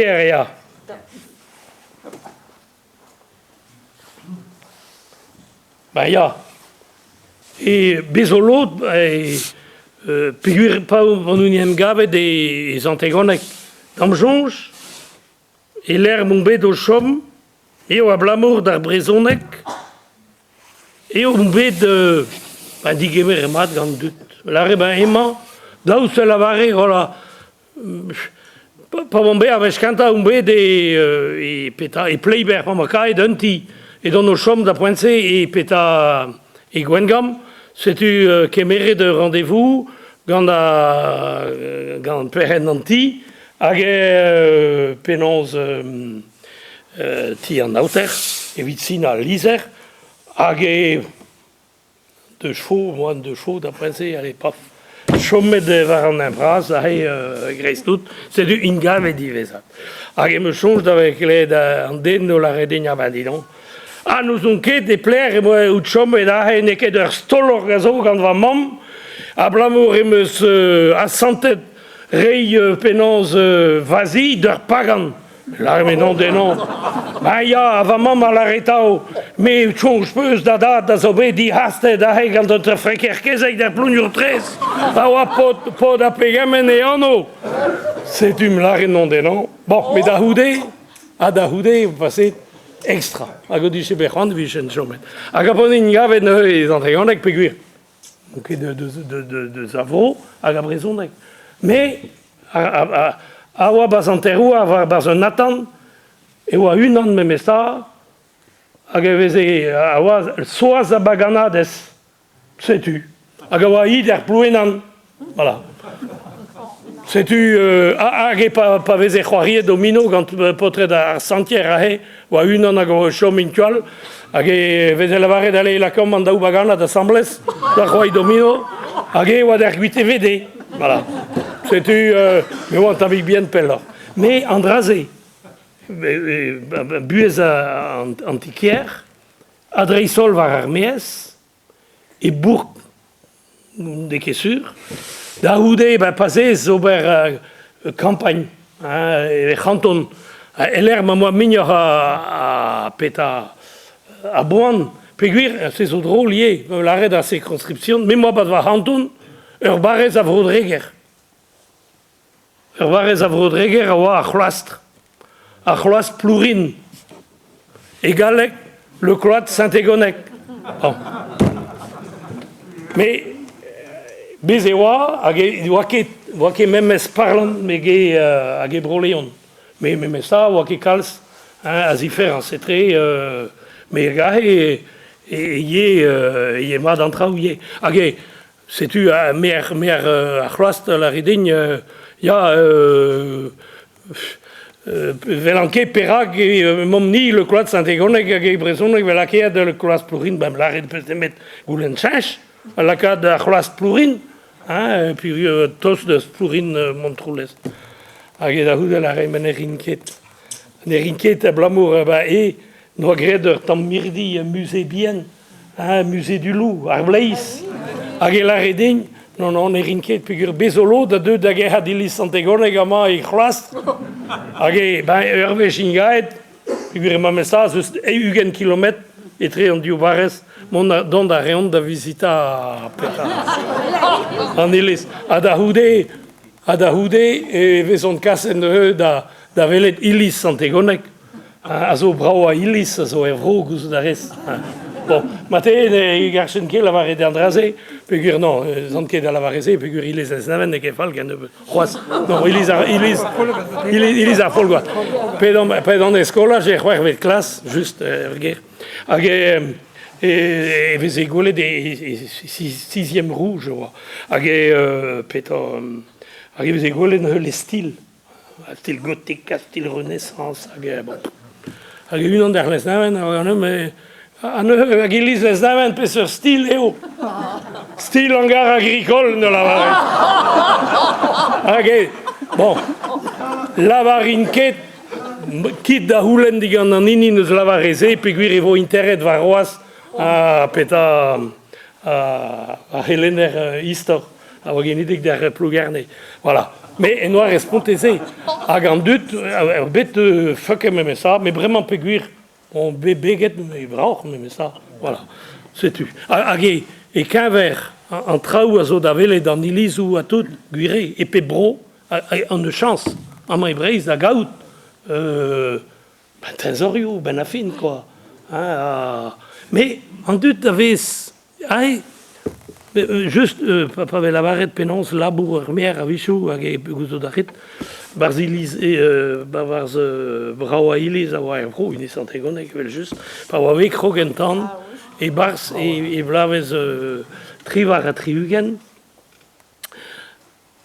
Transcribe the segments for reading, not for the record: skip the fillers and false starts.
Ya. Ba ya. E bez zo lod e peogwir pa on en em gavet e Sant-Egoneg. Da'm soñj e-lec'h m'on bet o chom eo abalamour d'ar brezhoneg eo on bet ba digemer mat gant an dud. Lâret ba hemañ daoust da lavaret voilà Pa oan bet ar wech kentañ on bet e petra e Pleiber pa 'ma kaet un ti edon o chom da poent-se e petra e Gwengamp setu kemeret ur rendez-vous gant ar gant perc'henn an ti hag penaos ti an aoter evit sinañ al lizher hag e Deus fo, moan deus fo da poent-se, allez paf. Chomet war an hent bras aze a-greiz-tout, setu int gavet diwezhat. Hag em eus soñj da vezañ klevet an den o lâret din, ah ben dis donc, ah n'ouzon ket e pelec'h emañ out chomet aze, n'eo ket ur stoloc'h a zo gant va mamm, abalamour em eus asantet reiñ penaos va zi d'ur pagan. Lâret non denañ. Ma ya, va mamm a lâre atav, me soñj 'peus da dad a zo bet dihastet aze gant un freker kezeg d'ar Plougnour-Traezh pa oa paotr paotr ha pegement e anv. Setu 'm lâret non denañ. Bon, met da c'houde, ha da c'houde, paseet extra. Hag o dije bet c'hoant e vijen chomet. Hag a p'on int gavet neuze e Sant-Egoneg peogwir n'on ket deus ar vro hag ar brezhoneg. Me a oa 'barzh an terroir war 'barzh un atant e oa unan memestra hag e veze a oa Soaz a Baganadez setu hag a oa aet er Plouenan voilà setu hag e pa veze c'hoariet domino gant paotred ar santier aze oa unan hag o chom intual hag e veze lavaret allez lakaomp an daou baganad asambles da c'hoari domino hag e oa d'ar gwitevede voilà setu me oa un tammig bihan pelloc'h me an dra-se buhez an ti-kêr ha dreist-holl war ar maez e bourk n'eo ket sur. Da c'houde, ben, pa 'z ober kampagn hein, e c'hanton e-lec'h ma 'moa muioc'h a petra a boan peogwir se zo drol ivez lâret ar circonscription me 'moa 'barzh va c'hanton ur barrez a Vro-Dreger. Ur barrez a Vro-Dreger a oa ar c'hloastr, ar c'hloastr Plourin. E galleg, le cloître Saint-Égonec. Bon. Mais bez e oa, hag e oa ket, oa ket memes parlant me ge, hag e Bro-Leon. Mais memes ça, oa ket kalz hein, a ziferañs etre me gahe e, e, e, e, e mat an traoù ivez. Hag e, Setu maer, maer ar c'hloastr a lâre din ya welan ket perak emaomp-ni le kload Saint-Egoneg hag e brezhoneg 'vel lakaet le kloaz Plourin ben lâret 'peus nemet goulenn cheñch ha lakaat ar c'hloaz Plourin hein puis tost deus Plourin Montroulez hag e da c'houde lâre ma ne rin ket ne rin ket abalamour ba e 'noa graet ur tamm mirdi un musée bihan Ah, musée du loup, ar bleiz. Hag e lâre din, non, non, ne rin ket, peogwir bez zo lod a deu da gerc'hat iliz Sant-Egoneg amañ e C'hloastr. Hag e, ben, ur wech int gaet, peogwir emañ memes eus 20 kilometr etre an div barrez, mont a, dont a reont da vizitañ petra an iliz. Ha da c'houde, ha da c'houde e vezont kaset neuze da, da welet iliz Sant-Egoneg. A zo brav a iliz a zo er vro, gouzout a rez. Bon, marteze ne garfen ket lavaret an dra-se, peogwir non, n'on ket da lavaret se, peogwir iliz Lesneven n'eo ket fall kennebeut. C'hoazh, non, iliz ar, iliz, iliz, iliz ar Folgoad. P'edon, p'edon e skolaj e c'hwec'hvet klas, just er gêr, hag e, e, e veze gwelet e, e, e sixième rouge e oa. Hag e, petra, hag e veze gwelet neuze les styles. Stil gotik ha stil Renaissance hag bon. Hag unan d'ar Lesneven a oa me ha neuze hag iliz Lesneven peseurt stil eo? Stil hangar agricole ne lavaret. Hag eo, bon, lavarin ket kit da c'houlenn digant an hini n'eus lavaret se peogwir e vo interet warc'hoazh ha petra ar c'helenner istor a oa genidik d'ar Plougerne. Voilà. Me en oa respontet se. Hag an dud, ur bet fuck memes ça, met bremañ peogwir on bet beget e broc'h memes ça. Voilà. Setu. Hag e, e-keñver an traoù a zo da welet an ilizoù ha tout, gwir eo, e pep bro, an eus chañs amañ e Breizh da gaout ben, teñzorioù, benn ar fin, quoi. Hein, mais an dud a vez aze just pa vez lavaret penaos labour ar maer a-wechoù hag e gouzout a rit, barzh iliz barzh brav a iliz a oa er vro, hini Sant-Egoneg evel-just, pa oa bet krog en tan e-barzh e bloavezh 78,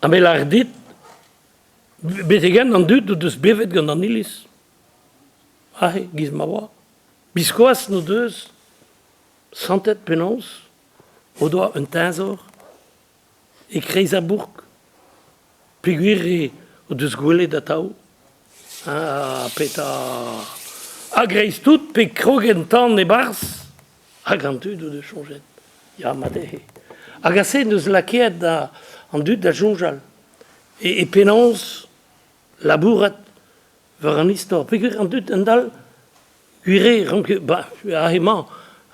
ha me lâr dit, betek-henn an dud o deus bevet gant an iliz, aze, giz ma oa. Biskoazh n'o deus santet penaos o doa un teñzor e-kreiz ar bourk peogwir eo o deus gwelet atav ha petra a-greiz-tout pe krog en tan e-barzh hag an dud o deus soñjet ya mat eo. Hag aze 'neus lakaet an dud da soñjal e penaos labourat war an istor peogwir an dud a-hend-all Gwir eo rank ba aze emañ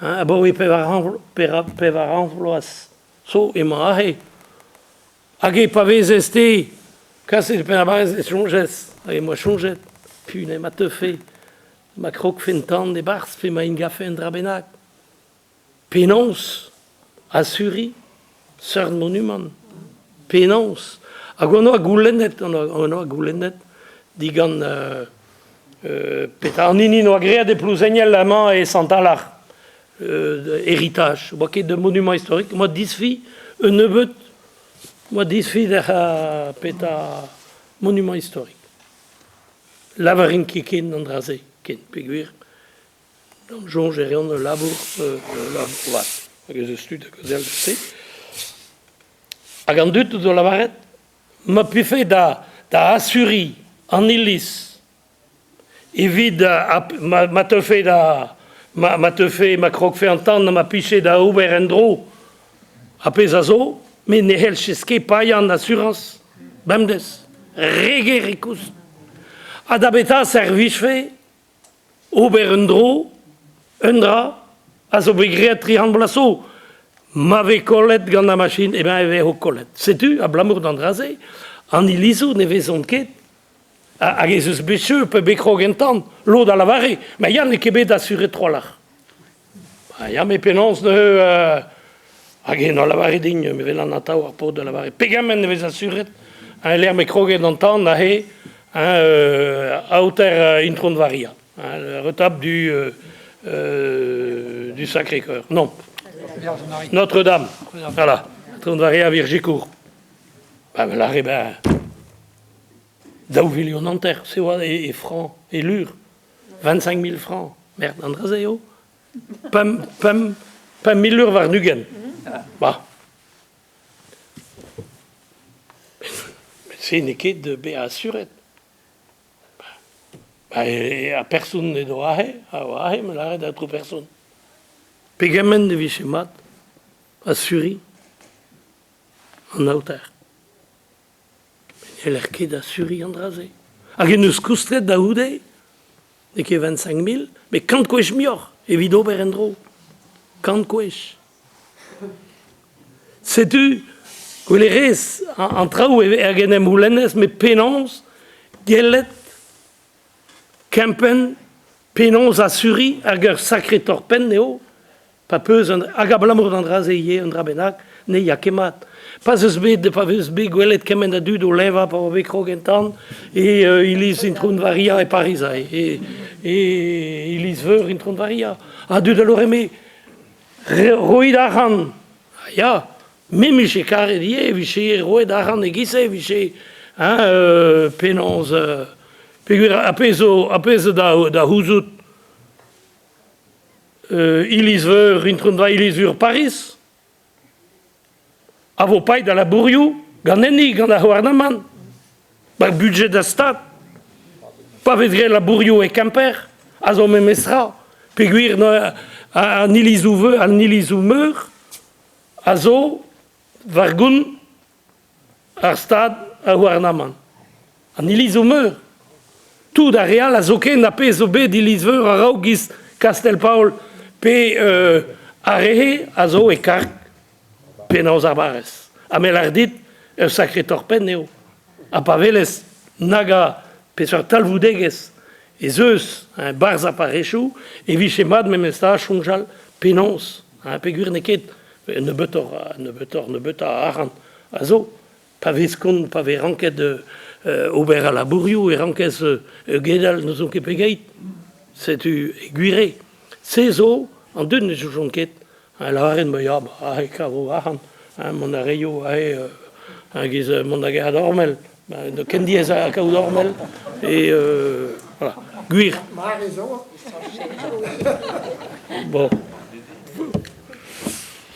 hein abaoe pevar vloaz zo emañ aze. Hag e pa vezez-te kaset e penn-ar-barrez e soñjez hag em boa soñjet punañ ma teufe ma krogfen tan e-barzh pe ma engafe un dra bennak. Penaos asuriñ seurt monumant? Penaos? Hag on oa goulennet, on oa goulennet digant petra an hini 'noa graet e Plouzeniel amañ e Sant-Alar héritage. 'Oa ket de monument historique, 'moa disfi un nebeud, 'moa disfi dec'h petra monument historique. Lavarin ket ken an dra-se ken peogwir D'am soñj e reont ul labour labour vat hag ez eus tud a gaozeal deus-se. Hag an dud o doa lavaret ma pefe da da asuriñ an iliz evit ma ma teufe da ma ma teufe ma krogfe an tan ha ma pije da ober en-dro ar pezh a zo, met ne c'helljes ket paeañ an asurañs bemdez. Re ger e koust. Ha da betra servijfe Ober un dro, un dra, a zo bet graet 300 bloaz zo. Ma vez kollet gant ar machin, eh ben e vezo kollet. Setu, abalamour d'an dra-se, an ilizoù ne vezont ket. Hag ez eus bet cheu pe bet krog en tan, lod a lavare, ma ya n'eo ket bet asuret trawalc'h. Ba ya, met penaos neuze hag en a lavare din, me welan atav ar paotr da lavaret pegement e vez asuret, hein, e-lec'h m'eo kroget an tan aze, hein, aoter Intron Varia, hein, le retable du, du Sacré-Cœur. Non, Notre-Dame, voilà, Intron Varia Virgicourt. Ba, me lâre, ben, 2 million 50, se oa e francs, e lur. 25 000 francs. Merde, an dra-se eo. 5 000 lur warn-ugent. Bah. Met se n'eo ket bezañ asuret. Ba, ar person edo aze, a oa aze, me lâret aotrou person. Pegement e vije mat asuriñ an aoter. Met n'heller ket asuriñ an dra-se. Hag en deus koustet da c'houde, n'eo ket 25 000, met kant gwech muioc'h evit ober en-dro. Kant gwech. Setu, gwelet rez an traoù hag en em c'houlennez, met penaos gellet kempenn, penaos asuriñ hag ur sakre torr-penn eo Pa peus an, hag abalamour d'an dra-se ivez, un dra bennak, ne ya ket mat. Pa 'z eus bet, pa vez bet gwelet kement a dud o leñvañ pa oa bet krog en tan e iliz Intron Varia e Pariz, e, e iliz-veur Intron Varia. Ha dud a lore me, roit arc'hant. Ya, me 'mije karet ivez, e vije roet arc'hant e-giz-se, e vije, hein, penaos, peogwir ar pezh zo, ar pezh zo da, da c'houzout Iliz-veur Intron Iliz-veur Pariz a vo paeet da labourioù gant enni, gant ar c'houarnamant, bar budjed ar Stad. Pa vez graet labourioù e Kemper, a zo memestra, peogwir an ilizoù-veur, an ilizoù-meur a zo war gont ar Stad. ar c'houarnamant. An ilizoù-meur. Tout ar re all a zoken ar pezh zo bet iliz-veur a-raok giz Kastell-Paol pe ar re-se a zo e karg penaos ar barrez. Ha me lâr dit, ur sakre torr-penn eo. Ha pa welez nag a peseurt talvoudegezh ez eus 'barzh ar parrezioù e vije mat memestra soñjal penaos, peogwir n'eo ket nebeutoc'h nebeutoc'h nebeutañ a arc'hant a zo. Pa vez kont, pa vez ranket ober al labourioù e rankez gedal n'ouzon ket pegeit. Setu e gwir eo. Se zo, an dud ne soñjont ket. Lavaret ma ya, ba, aze e kavo arc'hant, mont a reio aze giz mont da gerc'hat ormel. Ken diaes ha kaout ormel. E voilà, gwir. Mare zo. Bon.